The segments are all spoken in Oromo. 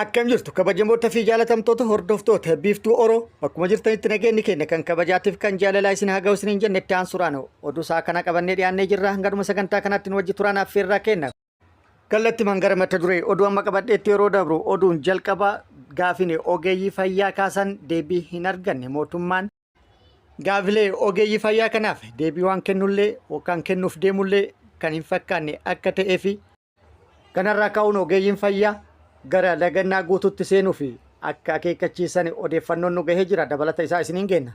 Akkam jirtu kabajamoota fi jaalatamtoota hordoftoota Biiftuu Oro, bakkuma jirtanitti nageenyi keenya kan kabajaatiif kan jaalalaa isin haa ga'u isiniin jenne. Itti aansuudhaan oduu isaa kana qabannee dhiyaannee jirra. Hangadhuma sagantaa kanaatti nu wajji turaan affeerraa kenna. Kallattimaan gara mata duree oduu amma qabadheetti yeroo dabru, oduun jalqaba gaafine ogeeyyii fayyaa kaasan deebii hin arganne. Mootummaan gaafilee ogeeyyii fayyaa kanaaf deebii waan kennullee yookaan kennuuf deemullee kan hin fakkaanne akka ta'ee fi kanarraa ka'uun ogeeyyiin fayyaa gara lagannaa guutuutti seenuu fi akka akeekkachiisan odeeffannoon nu gahee jira. Dabalata isaa isiniin geenna.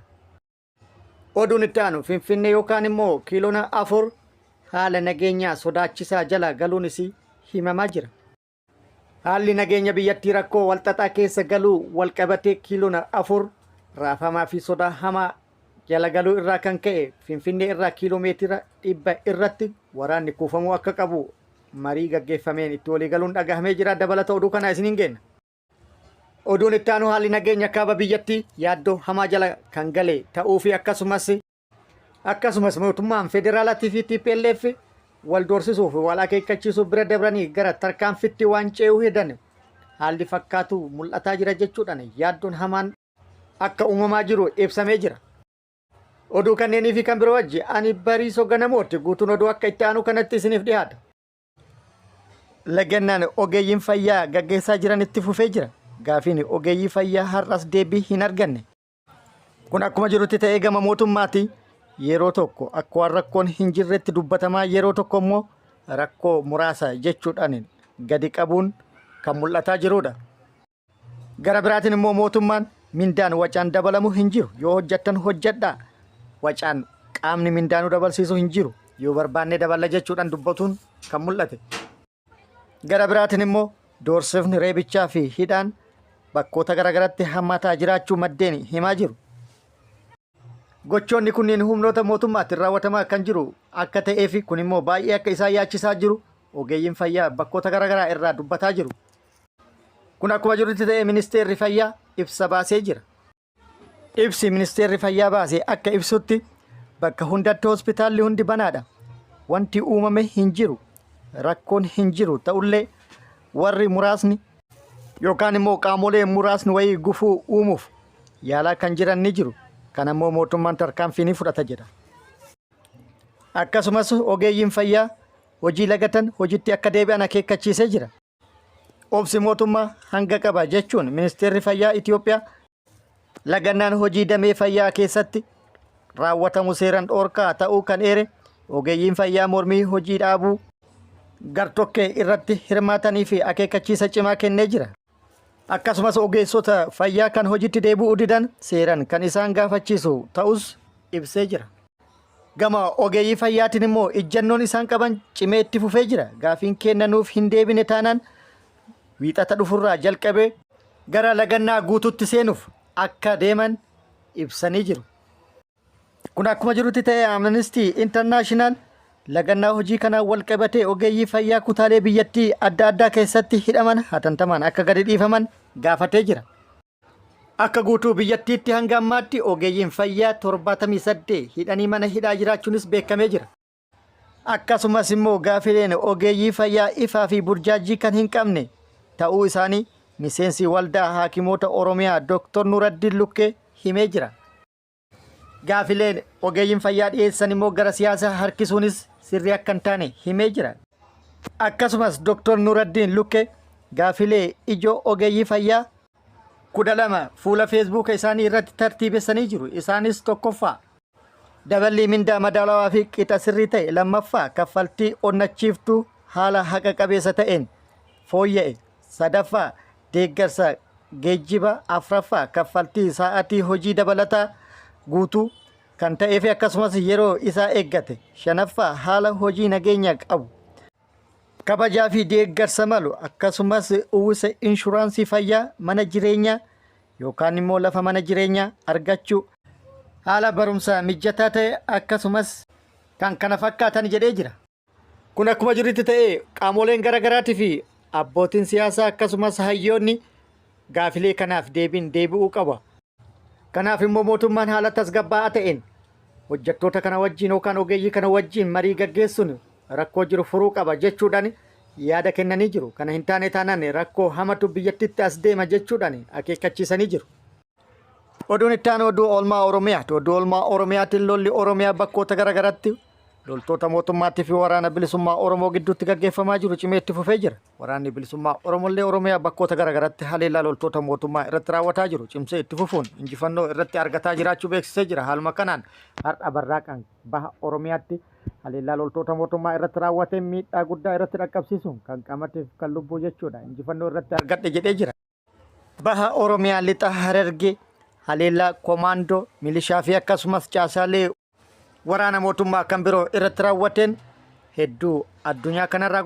Oduun itti aanu, Finfinnee yookaan immoo kiiloona 4 haala nageenyaa sodaachisaa jala galuunis himamaa jira. Haalli nageenya biyyattii rakkoo walxaxaa keessa galuu walqabatee kiiloona 4 raafamaa fi sodaa hamaa jala galuu irraa kan ka'e Finfinnee irraa kiiloo meetira 100 irratti waraanni kuufamuu akka qabu marii gaggeeffameen itti waliigaluun dhagahamee jira. Dabalata oduu kanaa isiniin geenna. Oduun itti aanu, haalli nageenya kaaba biyyattii yaaddoo hamaa jala kan gale ta'uu fi akkasumas mootummaan federaalaatii fi TPLF wal doorsisuu fi wal akeekkachiisuu bira dabranii gara tarkaanfitti waan ce'uu hedan haalli fakkaatu mul'ataa jira jechuudhaan yaaddoon hamaan akka uumamaa jiru ibsamee jira. Oduu kanneenii fi kan biroo wajji ani Bariisoo Ganamooti. Guutuun oduu akka itti aanu kanatti isiniif dhiyaata. Lagannaan ogeeyyiin fayyaa gaggeessaa jiran itti fufee jira. Gaafiin ogeeyyii fayyaa har'as deebii hin arganne. Kun akkuma jirutti ta'ee, gama mootummaati yeroo tokko akka waan rakkoon hin jirretti dubbatamaa, yeroo tokko immoo rakkoo muraasa jechuudhaan gadi qabuun kan mul'ataa jirudha. Gara biraatiin immoo mootummaan mindaan wacaan dabalamu hin jiru. Yoo hojjettan hojjedhaa. Wacaan qaamni mindaanuu dabalsiisu hin jiru. Yoo barbaanne daballa jechuudhaan dubbatuun kan mul'ate. Gara biraatiin immoo doorsifni, reebichaa fi hidhaan bakkoota garaagaratti hammaataa jiraachuu maddeen himaa jiru. Gochoonni kunneen humnoota mootummaatiin raawwatamaa kan jiru akka ta'ee fi kun immoo baay'ee akka isaan yaachisaa jiru ogeeyyiin fayyaa bakkoota garaagaraa irraa dubbataa jiru. Kun akkuma jirutti ta'ee, ministeerri fayyaa ibsa baasee jira. Ibsi ministeerri fayyaa baase akka ibsutti, bakka hundatti hospitaalli hundi banaadha. Wanti uumame hin jiru. Rakkoon hin jiru. Ta'ullee warri muraasni yookaan immoo qaamolee muraasni wayii gufuu uumuuf yaalaa kan jiran ni jiru. Kana immoo mootummaan tarkaanfii ni fudhata jedha. Akkasumas ogeeyyiin fayyaa hojii lagatan hojiitti akka deebi'an akeekkachiisee jira. Obsi mootummaa hanga qaba jechuun ministeerri fayyaa Itoophiyaa lagannaan hojii damee fayyaa keessatti raawwatamu seeran dhoorkaa ta'uu kan eere, ogeeyyiin fayyaa mormii hojii dhaabuu gartokkee irratti hirmaatanii fi akeekkachiisa cimaa kennee jira. Akkasumas ogeessota fayyaa kan hojiitti deebi'uu didan seeran kan isaan gaafachiisu ta'us ibsee jira. Gama ogeeyyii fayyaatiin immoo ijjannoon isaan qaban cimee itti fufee jira. Gaafiin keenya nuuf hin deebine taanaan Wiixata dhufurraa jalqabee gara lagannaa guutuutti seenuuf akka deeman ibsanii jiru. Kun akkuma jirutti ta'e, Amnesty International lagannaa hojii kanaan wal qabatee ogeeyyii fayyaa kutaalee biyyattii adda addaa keessatti hidhaman hatantamaan akka gadi dhiifaman gaafatee jira. Akka guutuu biyyattiitti hanga ammaatti ogeeyyiin fayyaa 78 hidhanii mana hidhaa jiraachuunis beekamee jira. Akkasumas immoo gaafileen ogeeyyii fayyaa ifaa fi burjaajii kan hin qabne ta'uu isaanii miseensi waldaa haakimoota Oromiyaa Dr. Nuraddiin Lukkee himee jira. Gaafileen ogeeyyiin fayyaa dhiyeessan immoo gara siyaasaa harkisuunis sirrii akka hin taane himee jira. Akkasumas Dr. Nuraddiin Lukkee gaafilee ijoo ogeeyyii fayyaa 12 fuula Feesbuuka isaanii irratti tartiibessanii jiru. Isaanis tokkoffaa, daballii mindaa madaalawaa fi qixa sirrii ta'e. Lammaffaa, kaffaltii onnachiiftuu haala haqa qabeessa ta'een fooyya'e. Sadaffaa, deeggarsa geejjiba. Afraffaa, kaffaltii sa'atii hojii dabalataa guutuu kan ta'ee fi akkasumas yeroo isaa eeggate. Shanaffaa, haala hojii nageenya qabu, kabajaa fi deeggarsa malu, akkasumas uwwisa inshuraansii fayyaa, mana jireenyaa yookaan immoo lafa mana jireenyaa argachuu, haala barumsaa mijataa ta'e, akkasumas kan kana fakkaatan jedhee jira. Kun akkuma jirutti ta'ee, qaamoleen garaagaraatii fi abbootiin siyaasaa akkasumas hayyoonni gaafilee kanaaf deebiin deebi'uu qaba. Kanaaf immoo mootummaan haala tasgabbaa'aa ta'een hojjettoota kana wajjin yookaan ogeeyyii kana wajjin marii gaggeessuun rakkoo jiru furuu qaba jechuudhaan yaada kennanii jiru. Kana hin taane taanaan rakkoo hamatu biyyattitti as deema jechuudhaan akeekkachiisanii jiru. Oduun itti aanu oduu oolmaa Oromiyaati. Oduu oolmaa Oromiyaatiin lolli Oromiyaa bakkoota garaagaraatti loltoota mootummaatii fi waraana bilisummaa Oromoo gidduutti gaggeeffamaa jiru cimee itti fufee jira. Waraanni bilisummaa Oromollee Oromiyaa bakkoota garaagaraatti haleellaa loltoota mootummaa irratti raawwataa jiru cimsee itti fufuun injifannoo irratti argataa jiraachuu beeksisee jira. Haaluma kanaan har'a barraaqaan baha Oromiyaatti haleellaa loltoota mootummaa irratti raawwateen miidhaa guddaa irratti dhaqqabsiisuun kan qaamatiif kan lubbuu jechuudha injifannoo irratti argadhe jedhee jira. Baha Oromiyaa Lixa Harargee haleellaa komaandoo, milishaa fi akkasumas caasaalee waraana mootummaa kan biroo irratti raawwateen hedduu addunyaa kanarraa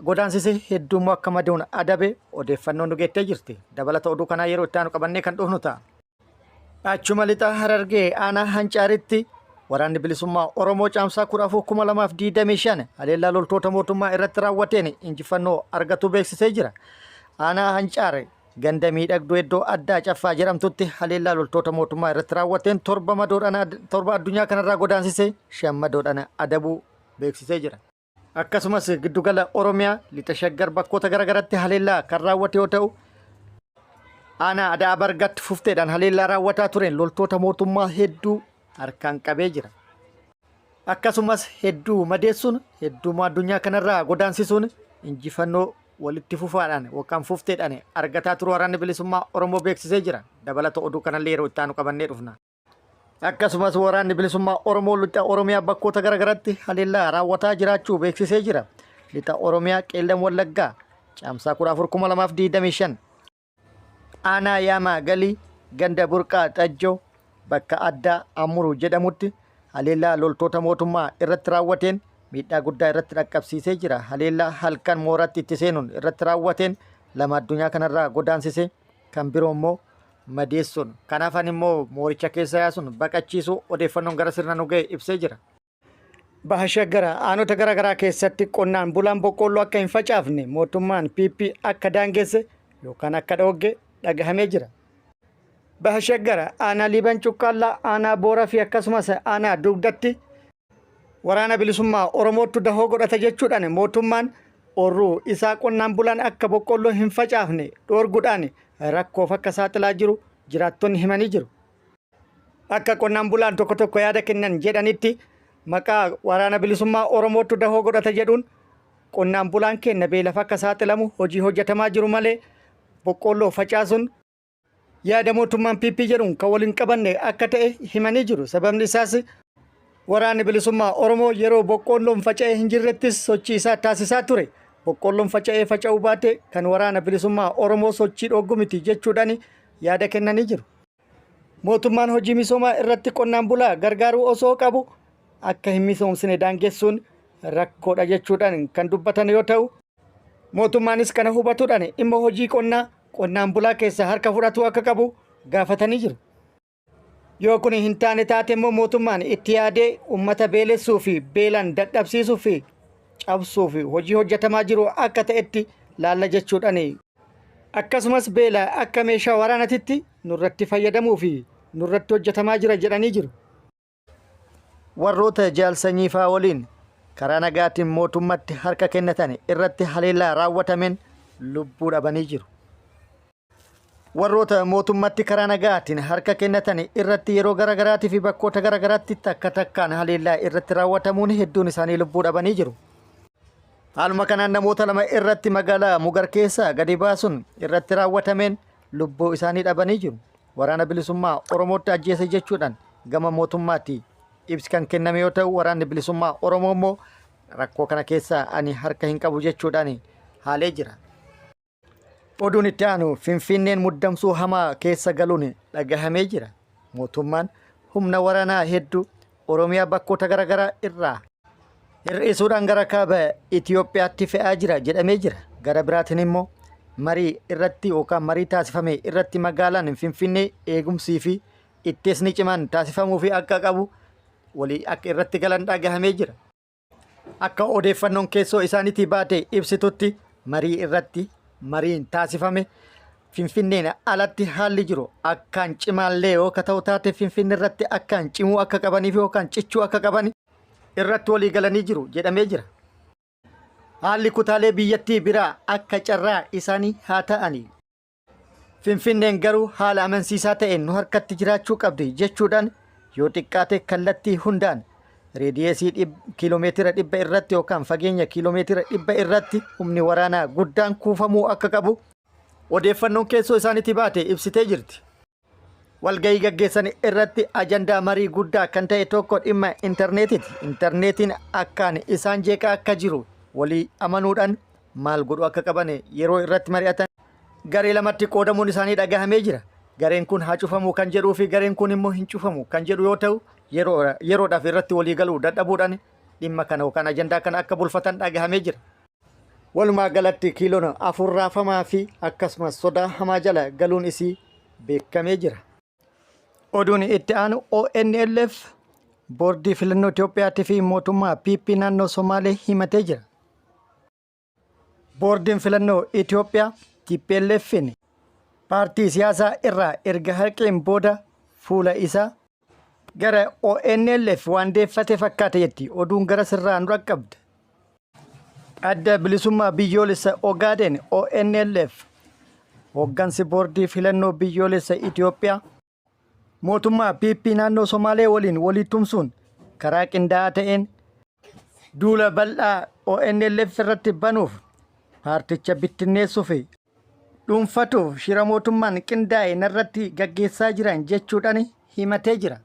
godaansise hedduu immoo akka maduun adabe odeeffannoon nu geettee jirti. Dabalata oduu kanaa yeroo itti aanu qabannee kan dhufnu ta'a. Achuma lixa Harargee aanaa Hancaaritti waraanni bilisummaa Oromoo caamsaa 14,2025 haleellaa loltoota mootummaa irratti raawwateen injifannoo argatu beeksisee jira. Aanaa Hancaar ganda miidhagduu iddoo addaa Caffaa jedhamtutti haleellaa loltoota mootummaa irratti raawwateen torba madoodhaan torba addunyaa kanarraa godaansise shan madoodhaan adabuu beeksisee jira. Akkasumas giddugala Oromiyaa lixa Shaggar bakkoota garaagaratti haleellaa kan raawwate yoo ta'u, aanaa Ada'aa Bargaatti fufteedhaan haleellaa raawwataa tureen loltoota mootummaa hedduu harkaan qabee jira. Akkasumas hedduu madeessuun hedduuma addunyaa kanarraa godaansisuun injifannoo walitti fufaadhaan yookaan fufteedhaan argataa turuu waraanni bilisummaa Oromoo beeksisee jira. Dabalata oduu kanallee yeroo itti aanu qabannee dhufna. Akkasumas waraanni bilisummaa Oromoo lixa Oromiyaa bakkoota garaagaraatti haleellaa raawwataa jiraachuu beeksisee jira. Lixa Oromiyaa Qeellam Wallaggaa caamsaa 14,2025 aanaa Yaamaa Galii ganda Burqaa Xajjoo bakka addaa Amuruu jedhamutti haleellaa loltoota mootummaa irratti raawwateen miidhaa guddaa irratti dhaqqabsiisee jira. Haleellaa halkan mooraatti itti seenuun irratti raawwateen lama addunyaa kanarraa godaansise kan biroo immoo madeessuun kan hafan immoo mooricha keessa yaasuun baqachiisuu odeeffannoon gara sirna nu ga'e ibsee jira. Baha Shaggar aanota garaa garaa keessatti qonnaan bulaan boqqoolloo akka hin facaafne mootummaan PP akka daangesse yookaan akka dhoogge dhagahamee jira. Baha Shaggar aanaa Liiban Cuqqaallaa, aanaa Booraa fi akkasumas aanaa Dugdatti Waraana Bilisummaa Oromoottu dahoo godhata jechuudhaan mootummaan orruu isaa qonnaan bulaan akka boqqoolloo hin facaafne dhoorgudhaan rakkoof akka saaxilaa jiru jiraattonni himanii jiru. Akka qonnaan bulaan tokko tokko yaada kennan jedhanitti maqaa Waraana Bilisummaa Oromoottu dahoo godhata jedhuun qonnaan bulaan keenya beelaf akka saaxilamu hojii hojjetamaa jiru malee boqqoolloo facaasuun yaada mootummaan PP jedhuun kan wal hin qabanne akka ta'e himanii jiru. Sababni isaas waraanni bilisummaa Oromoo yeroo boqqoolloon faca'ee hin jirrettis sochii isaa taasisaa ture. Boqqoolloon faca'ee faca'uu baate kan waraana bilisummaa Oromoo sochii dhooggu miti jechuudhaan yaada kennanii jiru. Mootummaan hojii misoomaa irratti qonnaan bulaa gargaaruu osoo qabu akka hin misoomsine daangessuun rakkoodha jechuudhaan kan dubbatan yoo ta'u, Mootummaanis kana hubatuudhaan dhimma hojii qonnaa qonnaan bulaa keessaa harka fudhatuu akka qabu gaafatanii jiru. Yoo kun hin taane taate immoo mootummaan itti yaadee uummata beelessuu fi beelaan dadhabsiisuu fi cabsuu fi hojii hojjetamaa jiru akka ta'etti laalla jechuudhaan akkasumas beela akka meeshaa waraanatitti nurratti fayyadamuu fi nurratti hojjetamaa jira jedhanii jiru. Warroota Jaal Sanyii faa waliin karaa nagaatiin mootummatti harka kennatan irratti haleellaa raawwatameen lubbuu dhabanii jiru. Warroota mootummatti karaa nagaatiin harka kennatan irratti yeroo gara garaatii fi bakkoota gara garaatti takka takkaan haleellaa irratti raawwatamuun hedduun isaanii lubbuu dhabanii jiru. Haaluma kanaan namoota lama irratti magaalaa Mugar keessaa gadi baasuun irratti raawwatameen lubbuu isaanii dhabanii jiru. Waraana Bilisummaa Oromootti ajjeese jechuudhaan gama mootummaatti ibsi kan kenname yoo ta'u waraanni bilisummaa Oromoo immoo rakkoo kana keessaa ani harka hin qabu jechuudhaan haalee jira. Oduun itti aanu Finfinneen muddamsuu hamaa keessa galuun dhagahamee jira. Mootummaan humna waraanaa hedduu Oromiyaa bakkoota garaagaraa irraa hir'isuudhaan gara kaaba Itoophiyaatti fe'aa jira jedhamee jira. Gara biraatiin immoo marii irratti yookaan marii taasifame irratti magaalaan Finfinnee eegumsii fi ittisni cimaan taasifamuufi akka qabu walii akka irratti galan dhagahamee jira. Akka odeeffannoon keessoo isaaniitii baate ibsitutti marii irratti mariin taasifame Finfinneen alatti haalli jiru akkaan cimaallee yoo ka ta'u taate Finfinnee irratti akkaan cimuu akka qabanii fi yookaan cichuu akka qaban irratti walii galanii jiru jedhamee jira. Haalli kutaalee biyyattii biraa akka carraa isaanii haa ta'ani. Finfinneen garuu haala amansiisaa ta'een nu harkatti jiraachuu qabdi jechuudhaan yoo xiqqaate kallattii hundaan reediyeesii kiiloomeetira 100 irratti yookaan fageenya kiiloomeetira 100 irratti humni waraanaa guddaan kuufamuu akka qabu odeeffannoon keessoo isaaniitii baate ibsitee jirti. Walgahii gaggeessan irratti ajandaa marii guddaa kan ta'e tokko dhimma intarneetiiti. Intarneetiin akkaan isaan jeeqaa akka jiru walii amanuudhaan maal godhuu akka qaban yeroo irratti mari'atan garee lamatti qoodamuun isaanii dhagahamee jira. Gareen kun haa cufamu kan jedhuu fi gareen kun immoo hin cufamu kan jedhu yoo ta'u yeroodhaaf irratti walii galuu dadhabuudhaan dhimma kana yookaan ajandaa kana akka bulfatan dhagahamee jira. Walumaa galatti kiiloon 4 raafamaa fi akkasumas sodaa hamaa jala galuun isii beekamee jira. Oduun itti aanu ONLF boordii filannoo Itoophiyaatii fi mootummaa PP naannoo Somaalee himatee jira. Boordiin filannoo Itoophiyaa TPLF'n paartii siyaasaa irraa erga haqeen booda fuula isaa gara ONLF waan deeffate fakkaata jetti oduun gara sirraa nu dhaqqabde. Adda Bilisummaa Biyyoolessa Ogaaden ONLF hooggansi boordii filannoo biyyoolessa Itoophiyaa mootummaa PP naannoo Somaalee waliin walii tumsuun karaa qindaa'aa ta'een duula bal'aa ONLF irratti banuuf paarticha bittinneessuu fi dhuunfatuuf shira mootummaan qindaa'e narratti gaggeessaa jiran jechuudhaan himatee jira.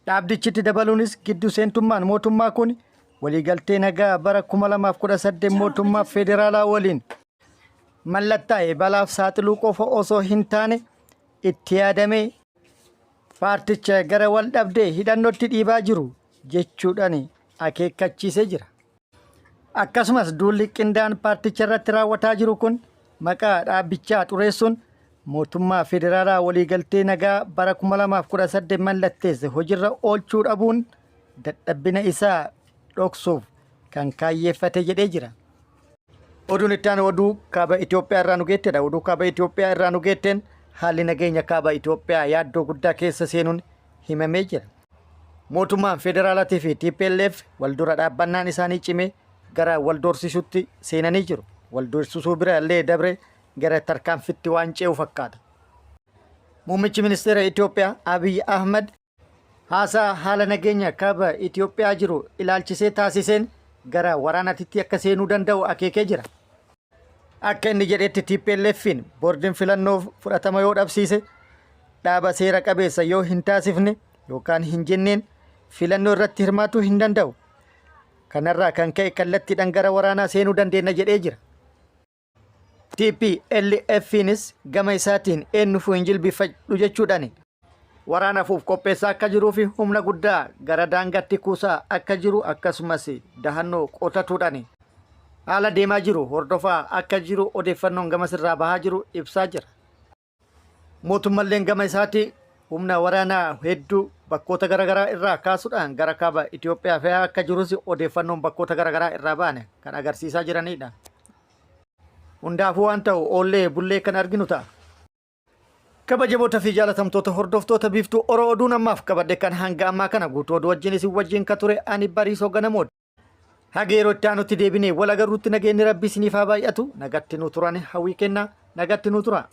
Dhaabdichitti dabaluunis giddu seentummaan mootummaa kun waliigaltee nagaa bara 2018 mootummaa federaalaa waliin mallattaa'e balaaf saaxiluu qofa osoo hin taane itti yaadamee paarticha gara wal dhabdee hidhannootti dhiibaa jiru jechuudhaan akeekkachiisee jira. Akkasumas duulli qindaa'aan paarticha irratti raawwataa jiru kun maqaa dhaabbichaa xureessuun mootummaa federaalaa waliigaltee nagaa bara 2018 mallatteesse hojirra oolchuu dhabuun dadhabbina isaa dhoksuuf kan kaayyeeffate jedhee jira. Oduun itti aanu oduu kaaba Itoophiyaa irraa nu geettedha. Oduu kaaba Itoophiyaa irraa nu geetteen haalli nageenya kaaba Itoophiyaa yaaddoo guddaa keessa seenuun himamee jira. Mootummaan federaalaatii fi tplf wal dura dhaabbannaan isaanii cimee gara wal doorsisuutti seenanii jiru. Wal doorsisuu bira illee dabre gara tarkaanfitti waan ce'u fakkaata. Muummichi ministeera Itoophiyaa Abiy Ahmad haasaa haala nageenya kaaba Itoophiyaa jiru ilaalchisee taasiseen gara waraanaatitti akka seenuu danda'u akeekee jira. Akka inni jedhetti TPLF'n boordiin filannoo fudhatama yoo dhabsiise dhaaba seera qabeessa yoo hin taasifne yookaan hin jenneen filannoo irratti hirmaatuu hin danda'u. Kanarraa kan ka'e kallattiidhaan gara waraanaa seenuu dandeenya jedhee jira. TPLF'nis gama isaatiin eenyufuu hin jilbiffadhu jechuudhaan waraanaaf of qopheessaa akka jiruu fi humna guddaa gara daangaatti kuusaa akka jiru akkasumas dahannoo qotatuudhaan haala deemaa jiru hordofaa akka jiru odeeffannoon gamas irraa bahaa jiru ibsaa jira. Mootummalleen gama isaatii humna waraanaa hedduu bakkoota garaagaraa irraa kaasuudhaan gara kaaba Itoophiyaa fe'aa akka jirus odeeffannoon bakkoota garaagaraa irraa ba'an kan agarsiisaa jiranidha. Hundaafuu waan ta'u oollee bullee kan arginu ta'a. Kabajamoota fi jaalatamtoota hordoftoota Biiftuu Oro oduun ammaaf qabadhe kan hanga ammaa kana guutuu oduu wajjin isin wajjin ka ture ani Bariisoo Ganamooti. Haga yeroo itti aanutti deebinee wal agarruutti nageenyi Rabbii isiniif haa baay'atu. Nagatti nu turan hawwii kennaa. Nagatti nu tura.